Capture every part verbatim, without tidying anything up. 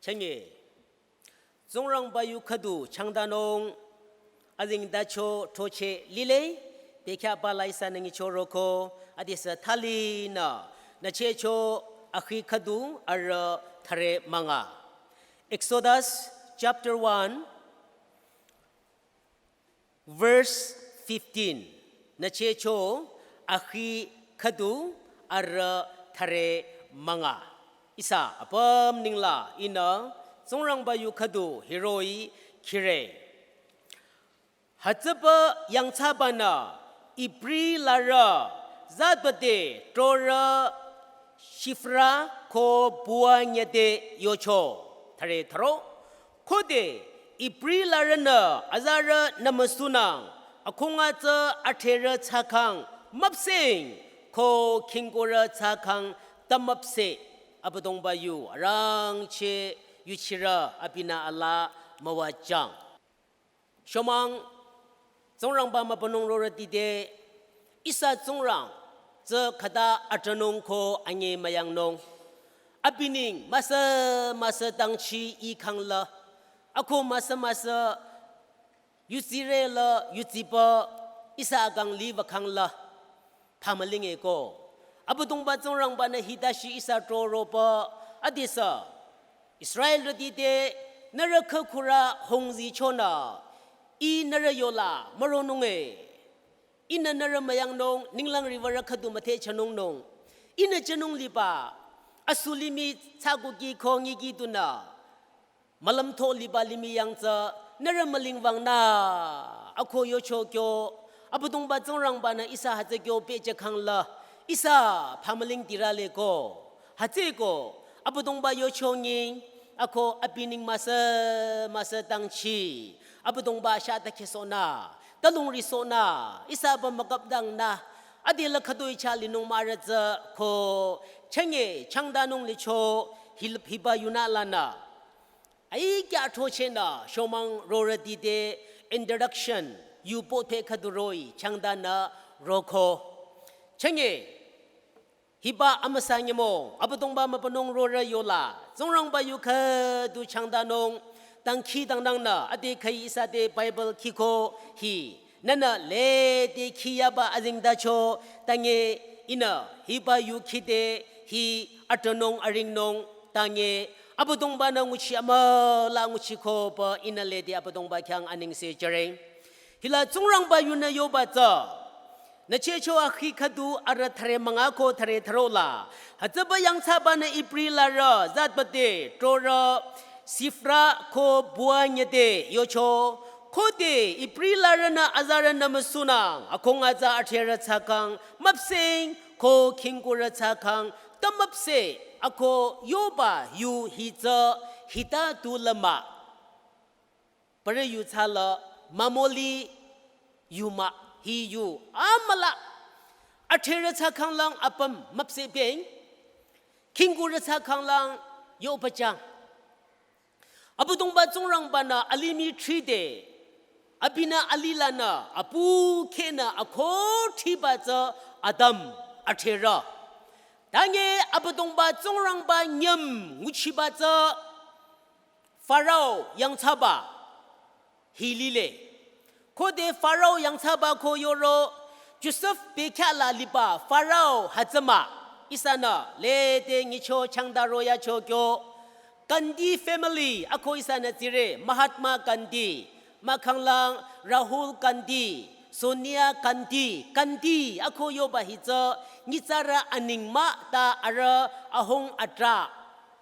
Chanye, Tsingrangba yu khüdu changdanung, azengtacho throcheh lile, bekhyah pala ihsanü nyicho roko, adesü thalinü, nüchehcho akhi khüdu arüh thüre münga. Exodus chapter one, verse fifteen. Nüchehcho akhi khüdu arüh thüre münga. Ihsa apüm nengla ihnü Tsingrangba yu khüdu hiroh-i khire. Hütsüpü yangthsabanü Ibri larü zadbade trorü Shifra ko Pua nyüde yocho. Thüre thüro. Khode Ibri larünü azarü nümüsunang, akhunga tsü athrerü thsakhang müpseng ko khingkurü thsakhang tümüpse, Abüdongba yu arangcheh yuchirü abinü alaa müwajüng. Shomang, Tsingrangba mübünung rorüti te, ihsa Tsingrang, tsü khüta atronung ko anyemüyangnung. Abi neng müsü müsü dangchi i khangla, ako müsü müsü yutsire la yutsipü ihsa akang liwü khangla. Phamüling-e ko. Abüdongba Tsingrangbanü hita shi ihsa troroba adesü Israelrüti te nührü khükhurü hongzichonü, i nührü yola müronung-e. Ihnü nührü müyangnung, ninglang riwürü khüdu müthehchonungnung. Ihnü jünung liba, asu limih thsakuki ko nyiki dunü mülümtho liba limih yangtsü, nührü mülingwangnü, ako yocho kyo, Abüdongba Tsingrangbanü ihsa hütsü kyo pehjükhangla, ihsa phamüling tirale ko. Hütsüeko, Abüdongba yocho nyi, ako abi neng müsü müsü dangchi, Abüdongba shata khehsohnü, talungrisohnü, ihsa ba mükapdangnü, adela khütoi chah linung mürütsü ko, chanye, changdanung licho, hil-, hiba yunü lanü. Aikya throchehnü, shomang rorüti te introduction, yu potphe khüdu roh-i, changdanü roko. Chanye, hiba amüsa nyümong, Abüdongba mübünung rorü yola, Tsingrangba yu khüdu changdanung, dangkhidangnangnü, ade khai ihsa te Bible khiko hi, nühnü lede khiyaba azengtacho, tanye ihnü hiba yu khide hi atronung aringnung, tanye Abüdongbanü nguchi amüla nguchiko pü ihnü lede Abüdongba khyang anengse jüreng. Hila Tsingrangba yunü yoba tsü, nüchehcho akhi khüdu arüh thüre münga ko thüre thüro la. Hütsüpü yangthsabanü Ibri larü zadbade trorü Sifra ko Pua nyüde yocho. Khode Ibri larünü azarü nümüsunang, akhunga tsü athrerü thsakhang müpseng ko khingkurü thsakhang tümüpse, ako yoba yu hi tsü hita tu lümah. Pare yu tsüla mümüli yu mah, hi yu amüla. Athrerü thsakhanglang apüm müpsepeng, khingkurü thsakhanglang yopajang. Abüdongba Tsingrangbanü alimih thride, abinü alilanü, apu khehnü akho thriba tsü Adam athrerü. Tanye Abüdongba Tsingrangba nyüm nguchiba tsü Pharaoh yangthsaba hi lile. Khode Pharaoh yangthsaba ko yoro, Josef bekhyah la liba Pharaoh hütsü mah. Ihsanü lede nyicho changda royacho kyo. Gandhi family ako ihsanü tsire, Mahatma Gandhi, mahkhanglang Rahul Gandhi, Sonia Gandhi, Gandhi ako yoba hi tsü nyitsarü aneng mah ta arüh ahung atrah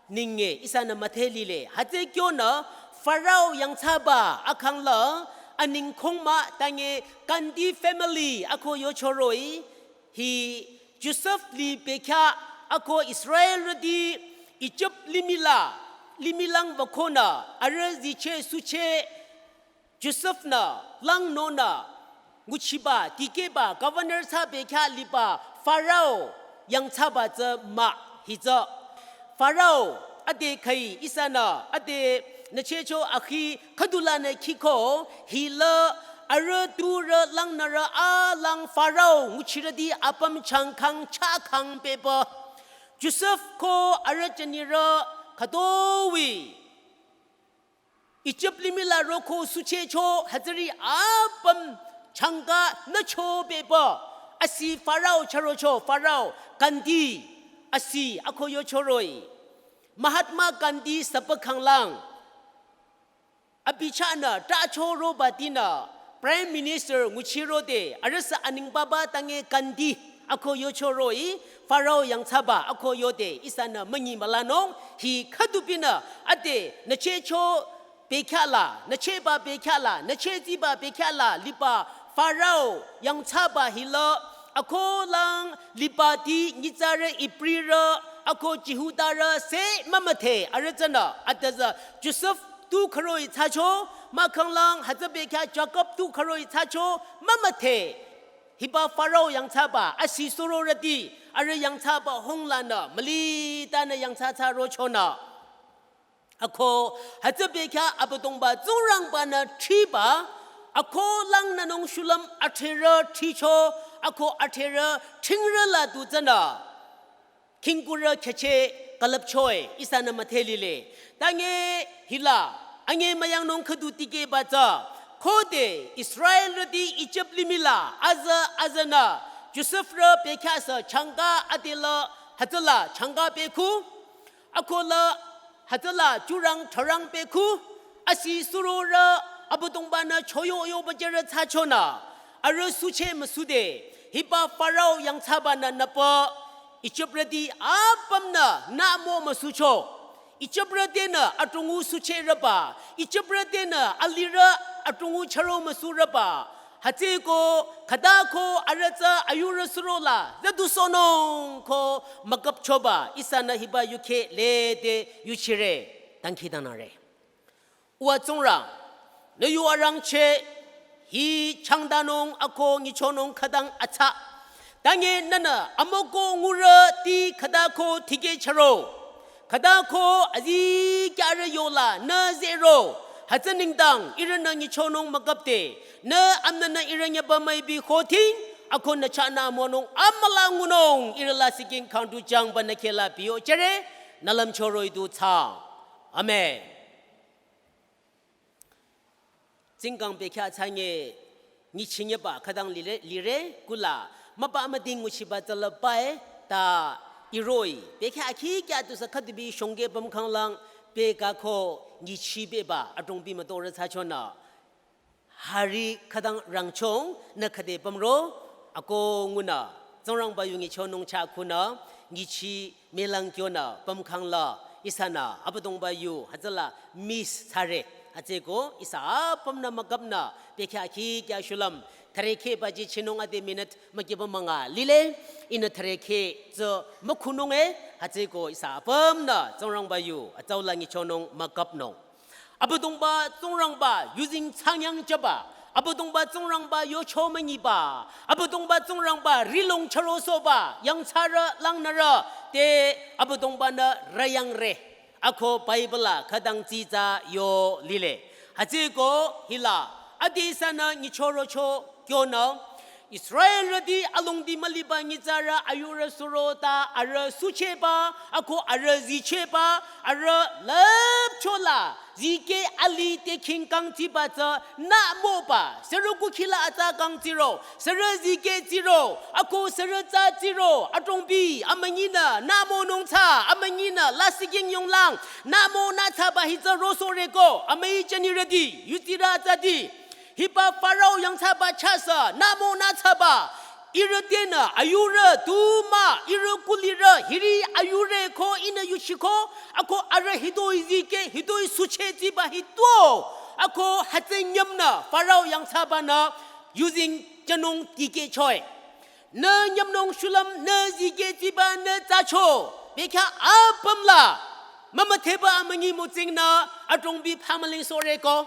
neng-e ihsanü müdhe lile. Hütsü kyonü Pharaoh yangthsaba akhangla aneng khong mah, tanye Gandhi family ako yocho roh-i hi Josef li bekhyah ako Israelrüti Egypt limih la, limih lang wükonü arüh zicheh sucheh Josef-nü langnonü nguchiba, dikehba, governor thsa bekhyah liba Pharaoh yangthsaba tsü mah hi tsü. Pharaoh ade khai ihsanü ade nüchehcho akhi khüdulanü khiko hila arüh turü langnürü alang Pharaoh nguchirüti apüm changkhang chahkhang pehba. Josef ko arüh jünirü khütoi Ijip limih la roko suchehcho hütsüri apüm changka nücho bebü. Asi Pharaoh chürocho, Pharaoh Gandhi asi ako yocho roh-i. Mahatma Gandhi süpü khanglang. Abi chahnü trahcho robatinü Prime Minister nguchirode, arühsü anengpaba tange Gandhi ako yocho roh-i, Pharaoh yangthsaba ako yode, ihsanü münyi mülanung, hi khüdupinü ade nüchehcho bekhyah la, nüchehba bekhyah la, nüchehziba bekhyah la liba Pharaoh yangthsaba hila, akolang libati nyitsarü Ibrarü, ako Jihudarü se mümüdhe, arüh tsünü, adüzü Josef tu khüroh-i thsacho, mahkhanglang hütsü bekhyah Jakob tu khüroh-i thsacho, mümüdhe. Hiba Pharaoh yangthsaba, asi surorüti, arüh yangthsaba honglanü, mülitanü yangthsa thsarochonü. Ako, hütsü bekhyah Abüdongba Tsingrangbanü thriba, akolang nünung shulüm adhrerü thricho, ako adhrerü thingrü la du tsünü. Khingkurü khehcheh külüpchoe, ihsanü müdhe lile. Tange hila, ange müyangnung khüdu tikehba tsü. Khode Israelrüti Ijip limih la, azü azünü, Josefrü bekhyahsü changka adela, hütsüla changka bekhu. Akola hütsüla jurang tharang bekhu, asi surorü Abüdongbanü choyo yoba jere thsachonü, arüh sucheh müsude, hiba Pharaoh yangthsabanü nüpü, Ijiprüti apümnü nümo müsucho. Ijiprü tenü adrongu suchehrüba, Ijiprü tenü alirü adrongu chüro müsurüba, hütsüeko khütako arüh tsü ayurü surola züdusohnung ko mükapchoba ihsanü hiba yukheh lede yuchire dangkhidangnangre. Uwa Tsingrang, nü yu arangcheh hi changdanung ako nyichonung khütang atsa. Tange nünü amoko ngurüti khütako tikehcharo. Khütako azikyarü yola nü zehro. Hütsü nengdang ihrünü nyichonung mükapde. Nü amnanü ihrü nyeba müipi khoting. Ako nü chahnü amonung amüla ngunung ihrü lasih king khangdu jangba nü khehla biyo jüre. Nü lümcho roh-i du thsaang. Amen. Tsingkang bekhyah thsange nyichinyeba khütang lire, lire kula müpa müding nguchiba tsüla pae ta iroh-i. Bekhyah akhi kya tusü khüdubi shongke pümkhanglang pekako nyichibeba adrongbi mütorü thsachonü. Hari khütang rangchongnü khüde pümro, ako ngunü, Tsingrangba yu nyichonung chah khunü, nyichi mülang kyonü, pümkhangla, ihsanü, Abüdongba yu, hütsüla, miss thsare, hütsüeko, ihsa apümnü mükapnü, bekhyah akhi kya shulüm, thürekheh baji chinung ade minute, mükiba münga, lile, ihnü thürekheh, tsü, mükhunung e, hütsüeko, ihsa apümnü, Tsingrangba yu, atsaula nyichonung, mükapnung. Abüdongba Tsingrangba yuzeng thsangnyang jüba, Abüdongba Tsingrangba yocho münyiba, Abüdongba Tsingrangba rihlong chürosohba, yangthsarü langnürü, te Abüdongbanü rüyangre. Ako Bible la khütang tsitsa yo lile. Hütsüeko hila, adi ihsanü nyichorocho kyonü, Israelrüti alongdi müliba nyitsarü ayurü surota arüh suchehba, ako arüh zichehba, arüh lüpchola, zikeh alih te khingkang tsiba tsü nümoba, sürü kukhila atsa kang tsiro, sürü zikeh tsiro, ako sürü tsa tsiro, adrongbi, amünyinü, nümonung thsa, amünyinü, lasih king yonglang, nümo nü thsaba hi tsü rosohreko, amüi jünirüti, yutsirü tsüti. Hiba Pharaoh yangthsaba chahsü, nümo nü thsaba, ihrü tenü, ayurü, tu mah, ihrü kulirü, hiri ayurü ko ihnü yuchiko, ako arüh hitoi zikeh, hitoi sucheh tsiba hito, ako hütsü nyümnü, Pharaoh yangthsabanü, yuzeng jünung tikehchoe. Nü nyümnung shulüm, nü zikeh tsiba, nü tsacho, bekhyah apümla, mümüdheba amünyi mütsingnü, adrongbi phamüling sohreko.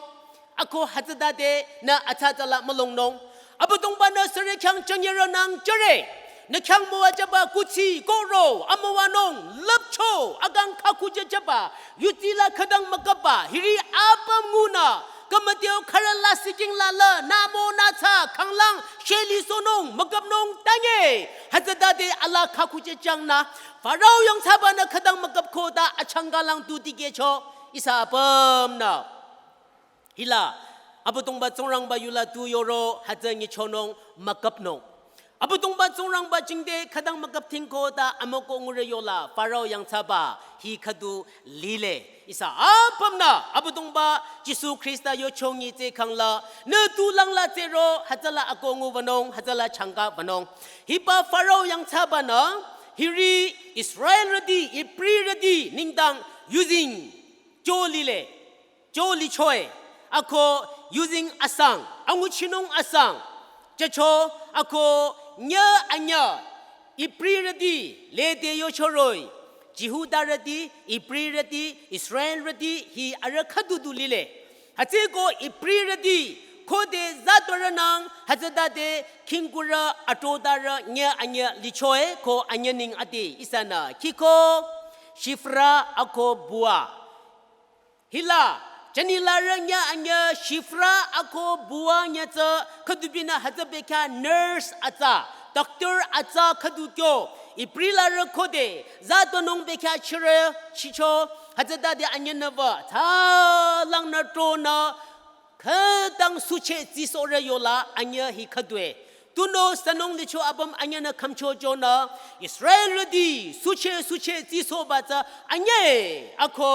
Ako hütsütade nü atsatsala mülongnung. Abüdongbanü sürü khyang jüngyarünang jüre. Nü khyang müwajüba kuthsi kohro amüwanung lüpcho akang khakujüjüba. Yutsila khütang mükapba hiri apüm ngunü. Kümüteo khürü lasih king lala nümo nü thsa khanglang shelisohnung mükapnung tange. Hütsütade ala khakujüjüngnü. Pharaoh yangthsabanü khütang mükapko ta achangkalang tu tikehcho. Ihsa apümnü. Hila, Abüdongba Tsingrangba yula tu yoro hütsü nyichonung müküpnung. Abüdongba Tsingrangba jingte khütang müküp thingko ta amüko ngure yola Pharaoh yangthsaba hi khüdu lile. Ihsa apümnü Abüdongba Jisu Khrista yochong nyi tsü khangla, nü tu langla tsüro hütsüla ako ngu wünung, hütsüla changka wünung. Hiba Pharaoh yangthsabanü, hiri Israelrüti, Hebreorüti, nengdang yuzeng jo lile, jo lichoe, ako yuzeng asang, anguchinung asang, jücho, ako nyüh anyüh, Hebreorüti, lede yochoroh-i, Jihudarüti, Hebreorüti, Israelrüti, hi arüh khüdu du lile. Hütsüko Hebreorüti, khode züdurünang, hütsütade khingkurü atrodarü nyüh anyüh lichoe ko anyüh neng ade ihsanü khiko, Shifra ako Pua. Hila, janilarü nyüh anyüh Shifra ako Pua nyüh tsü khüdu binü hütsü bekhyah nurse atsa, doctor atsa khüdu kyo, Hebreolarü khode, züdunung bekhyah chire, chicho, hütsütade anyühnü wü, thalangnü tronü, khütang suche tsisohrü yola anyüh hi khüdue. Tunüo sünung licho apüm anyühnü khümcho jonü, Israelrüti suche suche tsisohba tsü anyüh, ako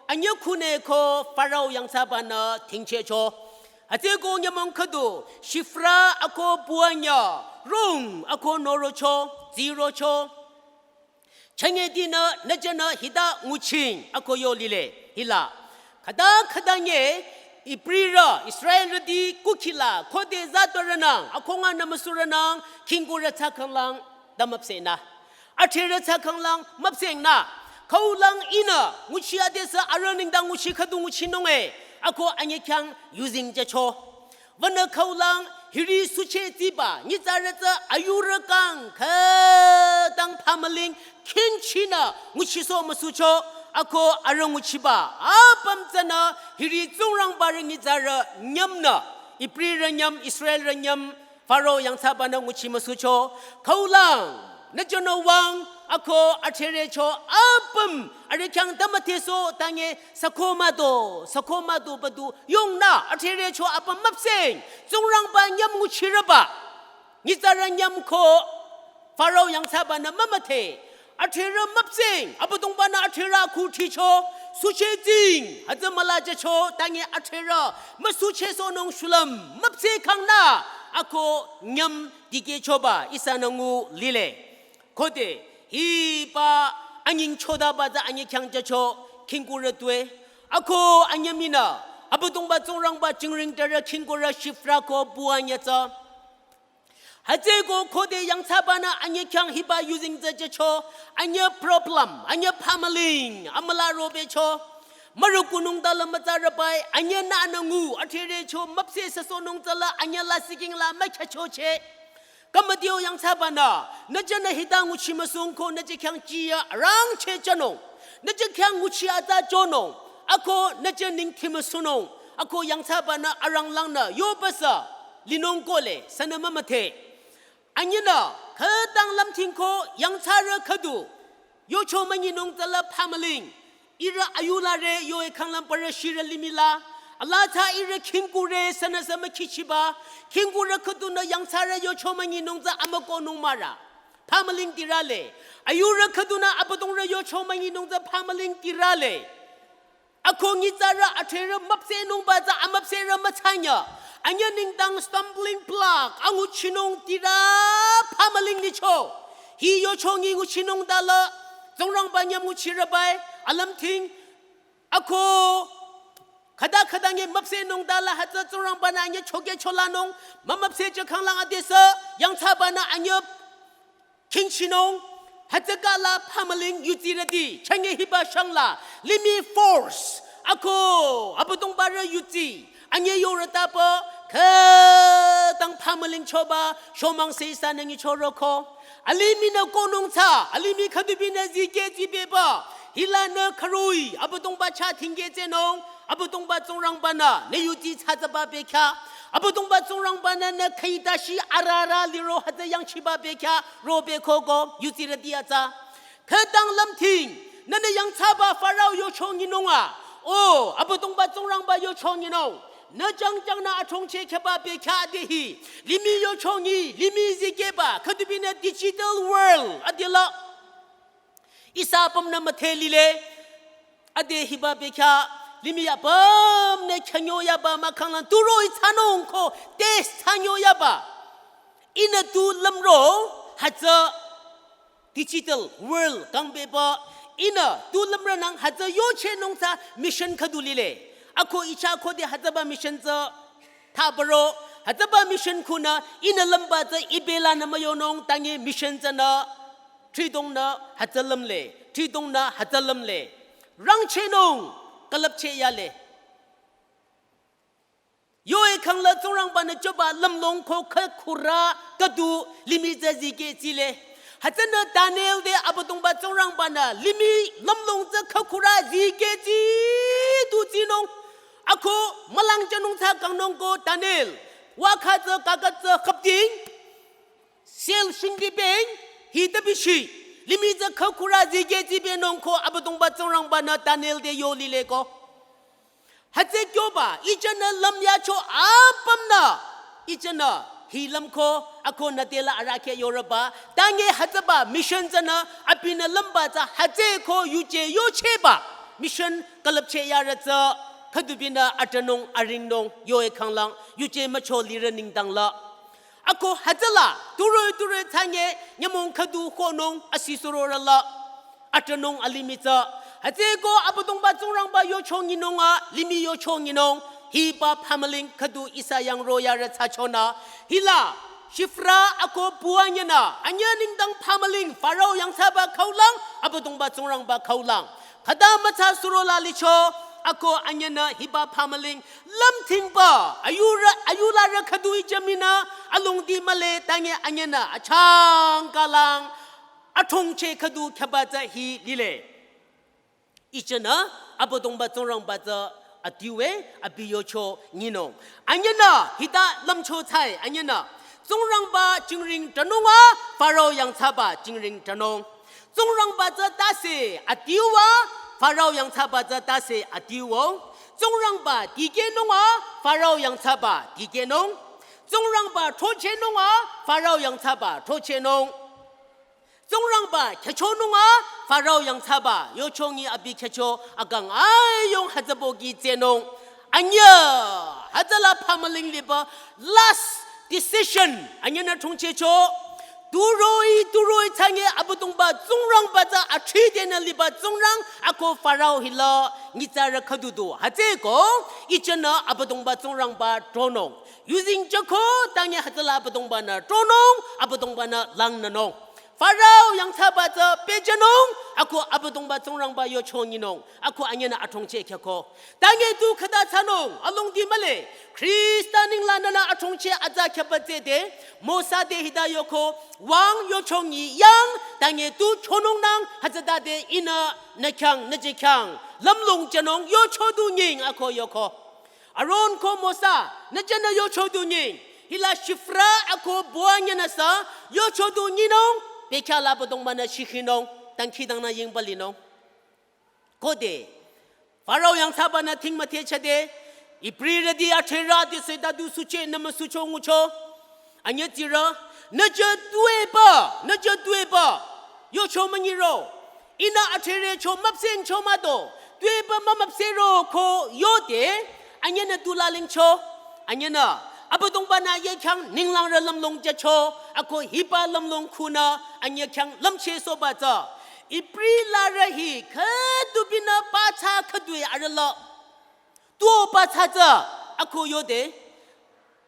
anyüh khunü ko Pharaoh yangthsabanü tingchehcho. Hütsüko nyümong khüdu, Shifra ako Pua nyüh, rung ako norocho, tsirocho. Chünye dinü nü jünü hita nguching ako yo lile hila. Khüta khüta nye Hebreorü Israelrüti kukhila khode züdurünang, ako nganü müsurünang, khingkurü tsü khanglang ta müpsehnü. Athrerü tsü khanglang müpsehnü. Khaulang ihnü nguchi adesü arüh nengdang nguchi khüdu nguchinung e, ako anyüh khyang yuzeng jücho. Wünü khaulang hiri suche tsiba, nyitsarü tsü ayurü kang khütang phamüling khingchinü nguchisoh müsucho, ako arüh nguchiba apüm tsünü hiri Tsingrangbarü nyitsarü nyümnü, Hebreorü nyüm, Israelrü nyüm, Pharaoh yangthsabanü nguchi müsucho, khaulang, nü jünü wüng, ako athrerecho apüm, arüh khyang ta müdhesoh, tange, sako müdo, sako müdo badu, yongnü, athrerecho apüm müpsehng, Tsingrangba nyüm nguchirüba. Nyitsarü nyüm ko, Pharaoh yangthsabanü mümüdhe, athrerü müpsehng, Abüdongbanü athrerü akhu thricho, suche tsing, hütsü müla jücho, tange athrerü, müsuchesohnung shulüm, müpseh khangnü, ako nyüm dikehchoba, ihsanü ngu lile. Khode, hiba anying chodaba tsü anyüh khyang jücho, khingkurü tue. Ako anyüh minü, Abüdongba Tsingrangba jingring tarü khingkurü Shifra ko Pua nyüh tsü. Hütsüko khode yangthsabanü anyüh khyang hiba yuzeng tsü jücho, anyüh problem, anyüh phamüling, amüla robecho. Mürükunung tala mütsarübai, anyühnü nü ngu, athrerecho, müpseh süsohnung tsüla, anyüh la sikingla, mükhyüchoche. Khümüdeo yangthsabanü, nü jünü hita nguchi müsung ko, nü jü khyang chiya, arangcheh jünung. Nü jü khyang nguchi atsa jonung, ako nü jü ningthi müsunung, ako yangthsabanü aranglangnü, yobasa, linung kohle, sünü mümüdhe. Anyühnü, khütang lümthing ko yangthsarü khüdu, yocho münyinung tsüla phamüling, ihrü ayulare yoe khanglang parü shirü limihla, alaa tsü ihrü khingkurü sünüsü mükhichiba, khingkurü khüdunü yangthsarü yocho münyinung tsü amükohnung mara, phamüling tirale, ayurü khüdunü Abüdongrü yocho münyinung tsü phamüling tirale. Ako nyitsarü athrerü müpsehnungba tsü amüpsehrü mütsanyü. Anyüh nengdang stumbling block, anguchinung tirü phamüling licho. Hi yocho nyi nguchinung tala, Tsingrangba nyüm nguchirübai, alümthing. Ako, khüta khüta nyi müpsehnung tala hütsü Tsingrangbanü anyüh chokehcholanung, mümüpseh jü khanglang adesü, yangthsabanü anyüh khingchinung, hütsükala phamüling yutsirüti, chünye hiba shangla, limih force, ako, Abüdongbarü yutsi, anyüh yorü tapa, khütang phamüling choba, shomang se ihsanü nyichoroko. Alimihnü kohnung tsü, alimih khüdubinü zikeh zibeba, hilanü khürü-i, Abüdongba chah thingkeh tsehnung, Abüdongba Tsingrangbanü, nü yutsi tsü tsüba bekhyah. Abüdongba Tsingrangbanü nü khüitashi arara liro hütsü yangchiba bekhyah, robe koko, yutsirüti atsa. Khütang lümthing, nünü yangthsaba Pharaoh yocho nyinunga, O, Abüdongba Tsingrangba yochonginung. Nü jangjang nü athongcheh kheba bekhyah ade hi. Limih yochongi, limih zikehba, khüdubinü digital world adela. Ihsa apümnü müdhe lile, ade hiba bekhyah, limih apümnü khyünyo yaba mahkhang lang turo itsanung ko, test thsanyo yaba. Ihnü tu lümro, hütsü digital world kangbeba, ihnü tu lümronang hütsü yochehnung tsü mission khüdu lile. Ako icha khode hütsüba mission tsü thaparo, hütsüba mission khunü, ihnü lümba tsü ibelanü müyonung tangi mission tsünü, thridongnü hütsü lümle, thridongnü hütsü lümle. Rangchehnung, külüpcheh yale. Yo-e khangla Tsingrangbanü choba lümlong ko khükhura khüdu limih tsü zikeh tsile. Hütsünü Daniel te Abüdongba Tsingrangbanü limih lümlong tsü khükhura zikeh tsi tu tsinung. Ako mülangjünung tsü kangnung ko Daniel. Wakha tsü kaka tsü khüpting. Sel shingdi peng, hi tabishi. Limih tsü khükhura zikeh tsibenung ko Abüdongba Tsingrangbanü Daniel te yo lile ko. Hütsü kyoba, ichünü lümyacho apümnü. Ichünü hi lümko, ako nü tela arahkheh yoreba. Tangi hütsüba mission tsünü, abinü lümba tsü hütsü ko yuje yochehba. Mission külüpcheh yare tsü, khüdubinü atanung aringnung, yo-e khanglang, yuje mücho lire nengdang la. Ako hütsüla, turoi turoi tsange, nyümong khüdu khonung, asi surorala. Atanung alimih tsü. Hütsüeko Abüdongba Tsingrangba yochonginung a, limih yochonginung. Hiba phamüling khüdu ihsa yang royare tsü chonü. Hila, Shifra ako puanyünü. Anyü nengdang phamüling, Pharaoh yangthsaba khaulang, Abüdongba Tsingrangba khaulang. Khüta mütsa surola licho, ako anyünü hiba phamüling, lümthingba, ayura, ayularü khüdu icheminü, alongdi mühle tangi anyünü, achangkalang, athongcheh khüdu kheba tsü hi lile. Ichenü, Abüdongba Tsingrangba tsü adiuwe, abi yochonginung. Anyünü, hita lümcho tsai, anyünü. Tsingrangba jingring tanung a, Pharaoh yangthsaba jingring tanung. Tsingrangba tsü tase adiu a, Pharaoh yangthsaba tsü tase adiuo. Tsingrangba dikehnung a, Pharaoh yangthsaba dikehnung. Tsingrangba throchehnung a, Pharaoh yangthsaba throchehnung. Tsingrangba khyüchonung a, Pharaoh yangthsaba, yochongi abi khyücho, akang ayong hütsübo ki tsehnung. Anyü, hütsüla phamüling liba, last decision, anyünü thongchehcho. Turoi, turoi tsange Abüdongba Tsingrangba tsü athridenü liba Tsingrang, ako Pharaoh hila, nyitsarü khüdudu. Hütsüeko, ichenü Abüdongba Tsingrangba tronung. Using chako, tangi hütsüla Abüdongbanü tronung, Abüdongbanü langnünung. Pharaoh yangthsaba tsü pehjünung, ako Abüdongba Tsingrangba yochonginung, ako anyünü athongcheh khyako. Tangi tu khüta thsanung, alongdi mühle, Khrista ninglanü athongcheh atsa khyaba tsüde, Mosa te hita yoko, wüng yochongi yang, tangi tu chonungnang, hütsütade ihnü nü khyang, nü je khyang, lümlong jünung, yochodu nying, ako yoko. Aron ko Mosa, nü jünü yochodu nying. Hila Shifra ako buanyünü sü, yochodu nyinung, bekhyah la Abüdongbanü shikhinung, dangkhidangnang yingba linung. Khode, Pharaoh yangthsabanü thing müthehchade, Ibrirüti athrerü ati seta du suche nümü sucho ngucho. Anyütsirü, nü je tuepü, nü je tuepü, yocho münyiro. Ihnü athrere cho müpsehcho mado, tuepü mümüpsehro ko yode, anyünü tu lalingcho, anyünü, Abüdongbanü ye khyang ninglangrü lümlong jücho, ako hiba lümlong khunü, anyü khyang lümchehsohba tsü. Ibri larü hi, khüdubinü pathsa khüdue arüla. Tuo pathsa tsü, ako yode,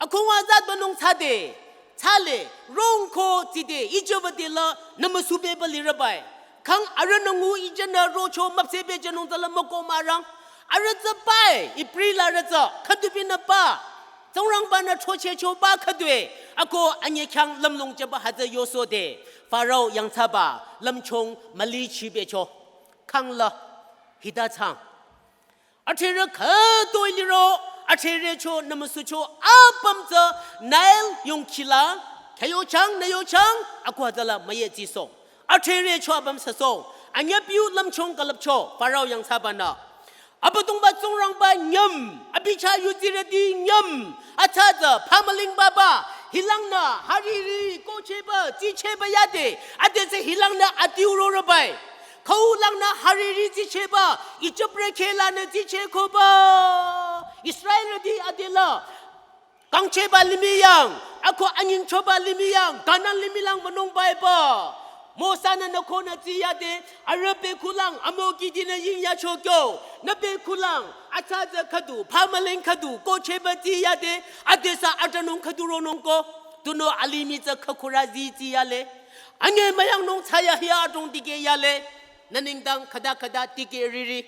ako wazat banung thsade, thsale, rongko tside, ijübade la, nümüsube bali rabai. Khang arühnü ngu ijünü rocho müpsehbejünung tsüla müko mürang. Arüh tsü bai, Ibri larü tsü, khüdubinü ba. Tsingrangbanü throchehchoba khüdue, ako anyü khyang lümlong jüba hütsü yosode. Pharaoh yangthsaba, lümchung mülichibecho. Khangla, hita thsang. Athrerü khütoi liro, athrerü cho nümüsucho apüm tsü Nile yongkhila, khyüyochang, nüyochang, ako hütsüla müyetsiso. Athrerü cho apüm süso, anyü piu lümchung külüpcho, Pharaoh yangthsabanü. Abüdongba Tsingrangba nyüm, abi chah yudsirüti nyüm, atsa tsü phamülingbaba, hilangnü hariri kohchehba, tsichehba yade, adesü hilangnü adiu rorübai. Khaulangnü hariri tsichehba, Ijiprü khehlanü tsichehkoba, Israelrüti adela kangchehba limih yang, ako anyingchoba limih yang, Kanan limih lang wünungba epü. Mosa-nü nü ko nü tsiyade, arüh bekhulang, amokidinü yingyacho kyo, nü bekhulang, atsa tsü khüdu, phamüling khüdu, kohchehba tsiyade, adesü atranung khüdu ronungko, tunüo alimih tsü khakhura zi tsiyale. Anyi müyangnung thsayahiya adrong dikehyale, nü nengdang khüda khüda dikehriri.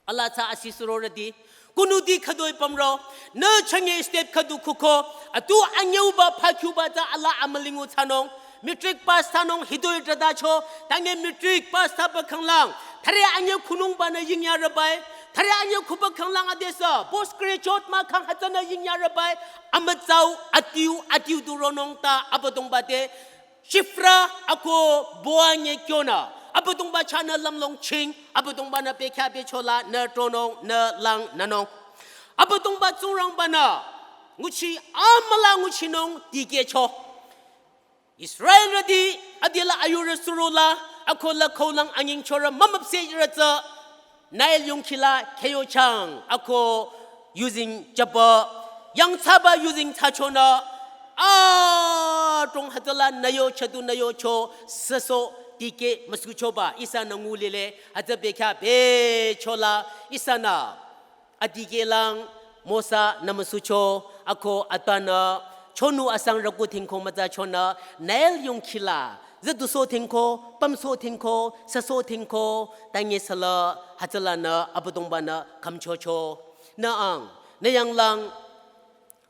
Ala tsü asi surorüti, kunuti khütoi pümro, nü chünye step khüdu khuko, atu anyüuba phakhyuba tsü ala amülingu thsanung, matric pass thsanung hitoi tratacho, tange matric pass thsaba khanglang, thare anyi khunungbanü yingyarübai, thare anyi khuba khanglang adesü, post graduate mah khang hütsünü yingyarübai, amütsau, adiu, adiu du ronung ta Abüdongba te, Shifra ako boa nye kyonü, Abüdongba chahnü lümlong ching, Abüdongba-nü bekhyah bechola nü tronung nü lang nünung. Abüdongba Tsingrangba-nü, nguchi amüla nguchinung dikehcho. Israelrüti adila ayurü surola, ako la khaulang anyingchorü mümüpsehrü tsü, Nile yongkhila kheyochang ako yuzeng jüba, yangthsaba yuzeng thsachonü, adrong hütsüla nüyo chadu nüyo cho süsoh dikeh müsuchoba ihsanü ngulile, hütsü bekhyah bechola ihsanü adikehlang Mosa-nü müsucho, ako atpanü, chonu asang rüku thingko mütsachonü, Nile yongkhila, züdusoh thingko, pümsoh thingko, süsoh thingko, tange süla, hütsülanü Abüdongba-nü khümchocho. Nü ang, nü yanglang,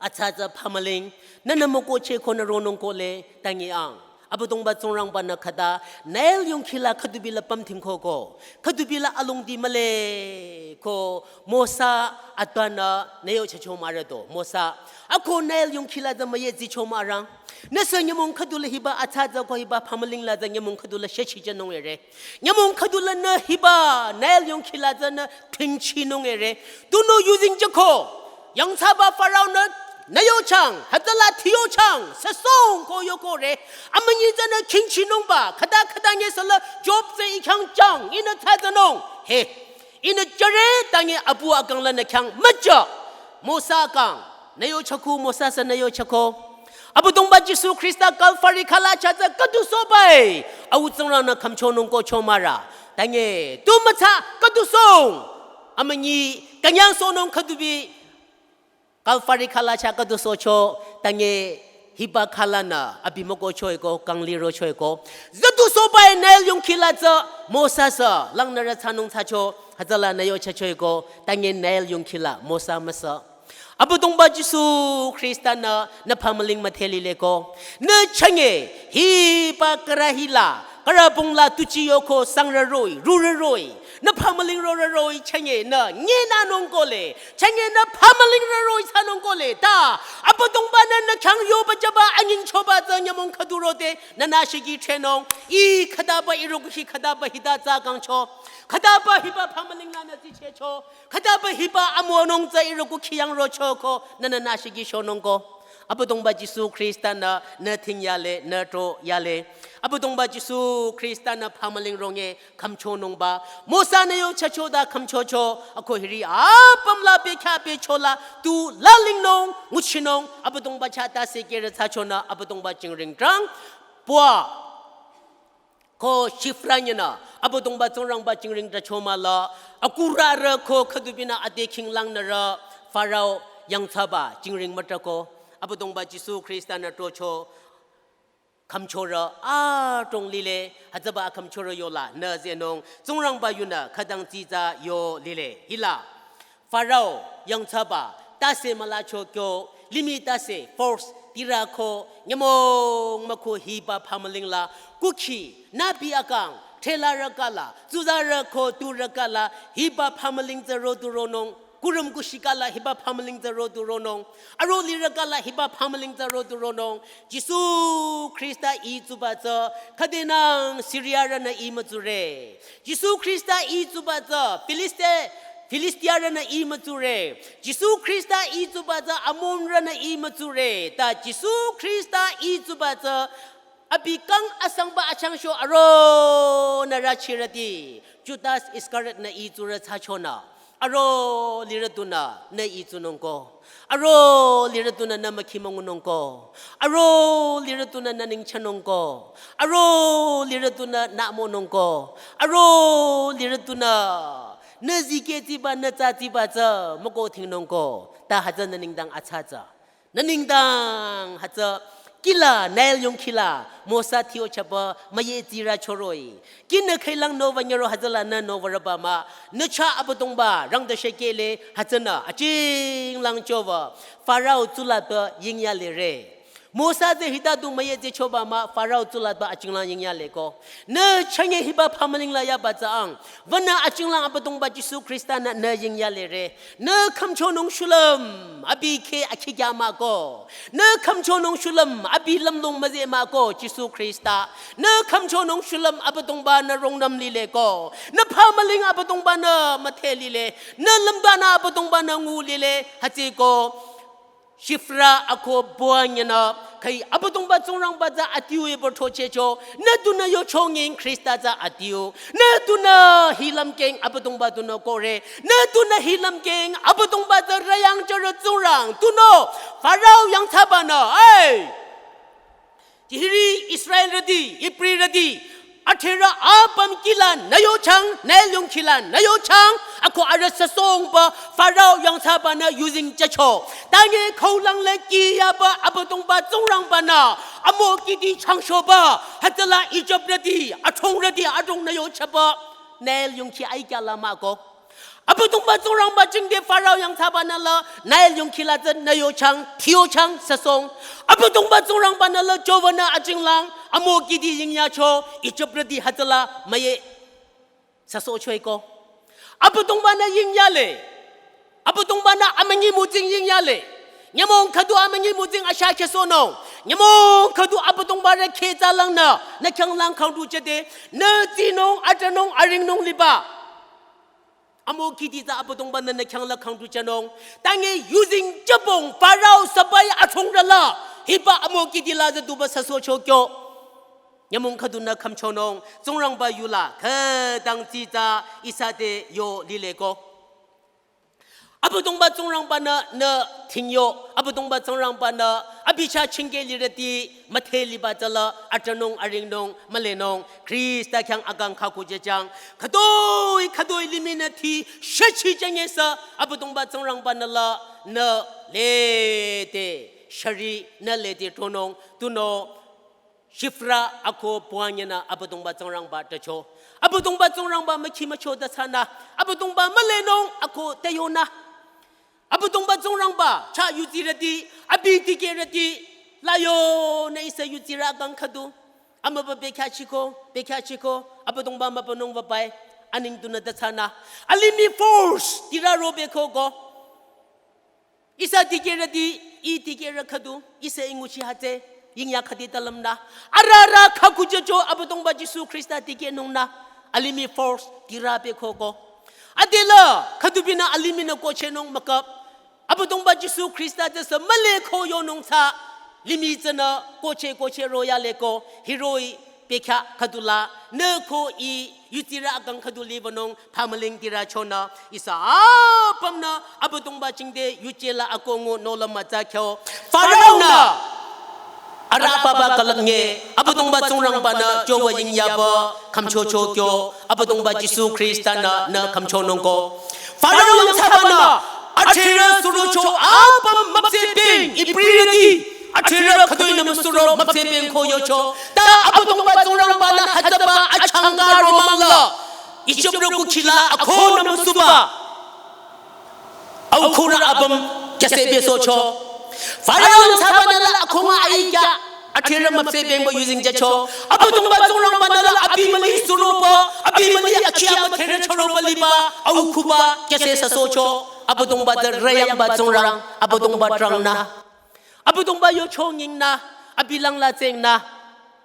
atsa tsü phamüling, nünü mükohcheh ko nü ronung kohle, tange ang. Abüdongba Tsingrangba-nü khüta, Nile yongkhila khüdubila püm thingko ko, khüdubila alongdi mühle ko, Mosa atpanü nüyo chacho mürüto, Mosa. Ako Nile yongkhila tsü müyeh zicho mürang. Nüsü nyümong khüdula hiba atsa tsü ko hiba phamüling la tsü nyümong khüdula shechi jünung ere. Nyümong khüdula nü hiba Nile yongkhila tsü nü thingchinung ere. Tunüo yuzeng jüko. Yangthsaba Pharaoh-nü nüyo chang, hütsüla thiyo chang, süsoh ko yoko re. Amünyi tsünü khingchinungba, khüta khüta nye süla Job tsü I khyang chang, ihnü thsatsünung. He, ihnü jüre tange apu akang lanü khyang müjü. Mosa kang, nüyo chako, Mosa sü nüyo chako. Abüdongba Jisu Khrista Kalvari khala chatsü khüdusohba-e, Au Tsingrangnü khümchonung ko cho mürü. Tange, tu mütsa khüdusoh. Amünyi, künyangsohnung khüdubi, Kalvari khala chah khüdusohcho, tange hiba khalanü, abi mükohcho-e ko, kang liro cho-e ko. Züdusohba-e Nile yongkhila tsü, Mosa sü, langnürü thsanung thsacho, hütsüla nüyo chacho-e ko, tange Nile yongkhila, Mosa müsü. Abüdongba Jisu Khrista-nü, nü phamüling müdhe lile ko. Nü chünye, hiba khürü hila, khürü pungla tuchi yoko sangrü roh-i, rurü roh-i. Nü phamüling rorü roh-i chünye nü, nyenanung kohle. Chünye nü phamüling rorü roh-i thsanung kohle. Ta, Abüdongba-nü nü khyang yoba jüba anyingchoba tsü nyümong khüdu rode, nünü shiki threnung. I khütaba ihrü kuh hi khütaba hita tsü kangcho. Khütaba hiba phamüling lanü zichehcho. Khütaba hiba amonung tsü ihrü kuh khi yang rocho ko, nünü nü shiki shonung ko. Abüdongba Jisu Khrista-nü, nü thingyale, nü troyale. Abüdongba Jisu Khrista-nü phamüling ronge khümchonungba. Mosa nüyo chachoda khümchocho. Ako hiri apüm la bekhyah bechola, tu lalingnung, nguchinung. Abüdongba chah tase kere thsachonü, Abüdongba jingring drang. Pua. Ko Shifra nyinü, Abüdongba Tsingrangba jingring trahcho mahla, akurarü ko khüdubinü ade khinglangnürü, Pharaoh yangthsaba jingring mütrah ko, Abüdongba Jisu Khrista-nü trocho, khümchorü adrong lile, hütsüba akhümchorü yola, nü zehnung, Tsingrangba yunü, khütang dsitsa yo lile, hila. Pharaoh yangthsaba, tase mülacho kyo, limih tase, force, tirü ko, nyümong mükhu hiba phamüling la, kukhi, nübi akang, thela rükala, tsuzarü ko tu rükala, hiba phamüling tsü ro tu ronung, Kurüm kushikala hiba phamüling tsü rotu ronung. Aro lirakala hiba phamüling tsü rotu ronung. Jisu Khrista itsuba tsü khüdenang Siriarünü imütsure. Jisu Khrista itsuba tsü Filiste Filistiarünü imütsure. Jisu Khrista itsuba tsü Amonrünü imütsure. Ta Jisu Khrista itsuba tsü abi kang asangba achangsho aronü rachirüti Judas Iskariotnü itsurü thsachonü. Aro lirütunü nü itsunungko. Aro lirütunü nü mükhimüngunungko. Aro lirütunü nü ningchanungko. Aro lirütunü nü amonungko. Aro lirütunü nü zikehtiba nü tsatiba tsü müko thingnungko. Ta hütsü nü nengdang atsa tsü. Nü nengdang hütsü kihla Nile yongkhila Mosa thiyochaba müyetsirü choroh-i. Kihnü khüilang nüwü nyüro hütsülanü nüwürüba mah. Nü chah Abüdongba rangdü shekele hütsünü achinglang chowü Farao tsulatpü yingyalere. Mosa tsü hita du müyetsi choba mah Farao tsulatpü achinglang yingyaleko. Nü chünye hiba phamüling la yaba tsü ang. Wünü achinglang Abüdongba Jisu Khrista-nü nü yingyalere. Nü khümchonung shulüm abi kheh akhikyah mahko. Nü khümchonung shulüm abi lümlong müzeh mahko Jisu Khrista. Nü khümchonung shulüm Abüdongba-nü rungnüm lileko. Nü phamüling Abüdongba-nü müdhe lile. Nü lümdanü Abüdongba-nü ngu lile. Hütsüko Shifra ako Puah nyünü khüi Abüdongba Tsingrangba tsü adiu-e bürthochehcho, nü dunü yochongeng Khrista tsü adiu, nü dunü hi lümkeng Abüdongba dunü kohre, nü dunü hi lümkeng Abüdongba tsü rüyangchorü Tsingrang, tunüo Farao yangthsabanü, ai! Hiri Israelrüti, Ibrirüti, atherü apüm kihla nü yochang, Nile yongkhila nü yochang, ako arüh süsohngpü Farao yangthsabanü yuzeng jücho. Tange khüulang le kih yaba Abüdongba Tsingrangba-nü, amokihdi changshoba, hütsüla Ijiprüti, athrungrüti, adrong nü yochaba, Nile yongkhi aikyala mahko. Abüdongba Tsingrangba jingte Farao yangthsabanü la Nile yongkhila tsü nü yochang, thiyochang, süsohng. Abüdongba Tsingrangba-nü la jovanü achinglang, amokihdi yingyacho, Ijiprüti hütsüla müye süsohchoeko. Abüdongba-nü yingyale. Abüdongba-nü amünyi mütsing yingyale. Nyümong khüdu amünyi mütsing asha khehsohnung. Nyümong khüdu Abüdongba rü kheh tsalangnü, nü khyanglang khangdu jüde, nü tsinung, atanung, aringnung liba. Amokihdi tsü Abüdongba-nü nü khyangla khangdu jünung. Tange yuzeng jübong Farao sabai athrungrü la. Hiba amokihdi la tsü duba süsohcho kyo. Nyümong khüdunü khümchonung. Tsingrangba yula. Khütang tsitsa ihsa te yo lileko. Abüdongba Tsingrangba-nü nü thingyo. Abüdongba Tsingrangba-nü abi chah chingke lirüti müdhe liba tsüla atanung aringnung mülenung Khrista khyang akang khakujejang. Khütoi khütoi limih nü thi shüchi jüngesü Abüdongba Tsingrangba-nü la nü lede shari nü lede tronung tunüo Shifra ako Puah nyünü Abüdongba Tsingrangba tacho. Abüdongba Tsingrangba mükhi mücho ta thsanü. Abüdongba mülenung ako tayonü. Abüdongba Tsingrangba chah yudsirüti, abi dikehrüti, la yonü ihsa yudsirü akang khüdu. Amübü bekhyahchiko, bekhyahchiko, Abüdongba mübünung wübai, aning tunü ta thsanü. Alimih force, tirü robekoko. Ihsa dikehrüti, ih dikehrü khüdu, ihsa inguchi hütsü, yingya khüdi ta lümnü. Arüh arüh khakujücho Abüdongba Jisu Khrista dikehnungnü. Alimih force, tirü bekoko. Adela, khüdubinü alimih-nü kohchehnung mükap. Abüdongba Jisu Khrista tsü sü müle ko yonung tsü, limih tsünü kohcheh kohcheh royaleko, hiroh-i bekhyah khüdula, nü ko ih, yudsirü akang khüdu libanung, phamüling tirü chonü, ihsa apümnü, Abüdongba jingte, yuje la akongu nola mütsa kyo. Farao-nü, arüh papa külüp nge, Abüdongba Tsingrangba-nü, jowü yingyaba, khümchocho kyo, Abüdongba Jisu Khrista-nü, nü khümchonungko. Farao yangthsabanü, atherü surocho apüm müpsehpeng, Ibrirüti, atherü khütoi nü müsuro müpsehpeng ko yocho. Ta Abüdongba Tsingrangba-nü hütsüba achangka romang la. Ijiprü kukhila akhunü müsuba. Au khunü apüm khyase besohcho. Farao yangthsabanü la akhunga aikya. Athirü müpsehbengba yuzeng jücho. Abüdongba Tsingrangba-nü la abi müli suroba, abi müli akhi amüdherü chüroba liba, au khuba, kese süsohcho. Abüdongba tsü reyangba Tsingrang, Abüdongba trangnü. Abüdongba yocho nyingnü, abi langla tsengnü.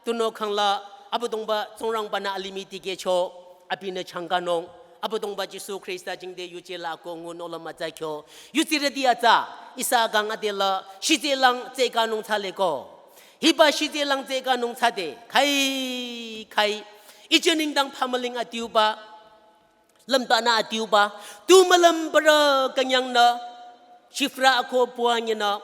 Tunüo khangla, Abüdongba Tsingrangba-nü alimih dikehcho, abinü changkanung. Abüdongba Jisu Khrista jingte yuje la ko ngunung la mütsakyo. Yuzirüti atsa, ihsa kang adela, shitselang tsehkanung thsaleko. Hiba shitselang tsehkanung thsade, khai, khai. Ije nengdang phamüling adiuba, lümtanü adiuba, tu mülüm bürü künyangnü, shifra ako puanyenü,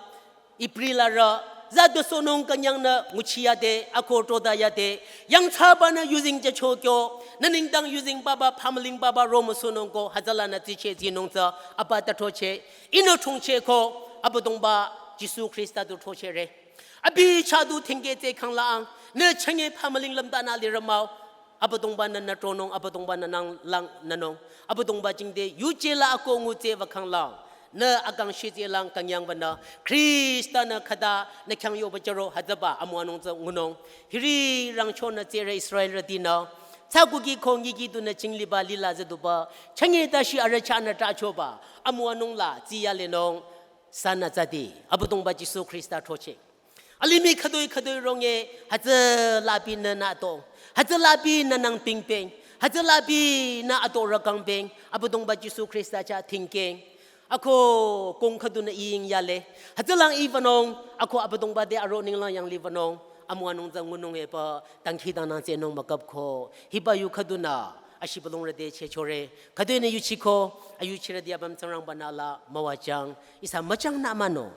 April arü, za dosohnung künyangnü nguchiyade, ako trodayade, yangthsabanü yuzeng jücho kyo, nü nengdang yuzeng baba, phamüling baba, ro müsohnung ko, hütsülanü tsiche zinung tsü, apa ta throcheh, ihnü thongcheh ko, Abüdongba, Jisu Khrista du throchehre. Abi chah du thengke tsehkhang la ang, nü chünye phamüling lümtanü lirü mah-o, Abüdongba-nü nü tronung, Abüdongba-nü nang lang nünung. Abüdongba jingte yuje la ako ngutsehba khanglang. Nü akang shitselang künyangbanü. Khrista-nü khüta nü khyang yoba jüro hütsüba amüwanung tsü ngunung. Hiri rangchonü tsehre Israelrütinü. Tsü kuki khong yiki tunü chingliba lila züduba. Chünye tashi arüh chahnü trachoba. Amüwanung la tsiyalenung. Sünü tsüdi. Abüdongba Jisu Khrista throcheh. Alimih khütoi khütoi ronge, hütsüla abinü nü ato. Hütsüla abinü nang pingpeng. Hütsüla abinü ato rükangpeng. Abüdongba Jisu Khrista chah thingkeng. Ako kong khüdunü iying yale. Hütsülang ibanung. Ako Abüdongba te aro ninglang yanglibanung. Amüwanung tsü ngunung epü. Dangkhidangnang tsehnung müküpko. Hiba yu khüdunü. Ashibülungrü te chehchore. Khütoinü yuchiko. Ayuchirüti apüm Tsingrangba-nü la müwajüng. Ihsa müjang nü münung.